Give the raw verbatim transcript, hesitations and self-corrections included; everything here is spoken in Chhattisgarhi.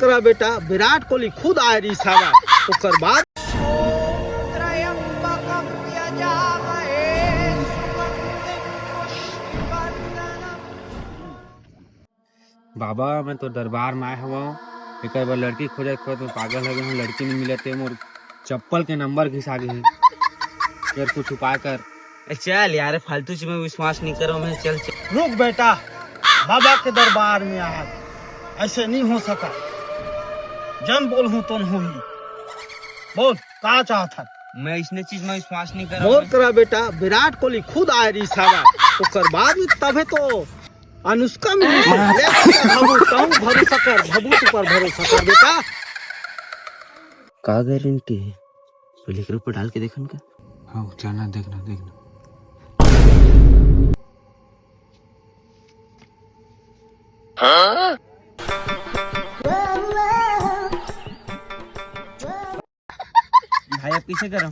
करा बेटा, विराट कोहली खुद आए रहिस हवय, ओकर बाद बाबा, मैं तो दरबार में आए हवं, एकर बर लड़की खोजत खोजत मैं पागल हो गए हूँ। लड़की नहीं मिलत हे, मोर चप्पल के नंबर घिसा गए हे। यार, कुछ उपाय कर। ए, चल यार, फालतू चीज में विश्वास नहीं करो मैं। चल, चल। रुक बेटा, बाबा के दरबार में आए, ऐसे नहीं हो सका। जन बोल हूँ तो नहीं। बोल, का चाहत हस? मैं इसने चीज में विश्वास नहीं करो मोर मैं। करा बेटा, विराट कोहली खुद आए रहिस हवय, ओकर बाद में तभे तो अनुष्का मिलिस हे। ले भभूत, कहूँ भरोसा कर, भभूत ऊपर भरोसा कर बेटा। का गारंटी हे? पहले एकरे ऊपर डाल के देखन का? हाँ, चलना, देखना, देखना। भाई, अब कैसे करो?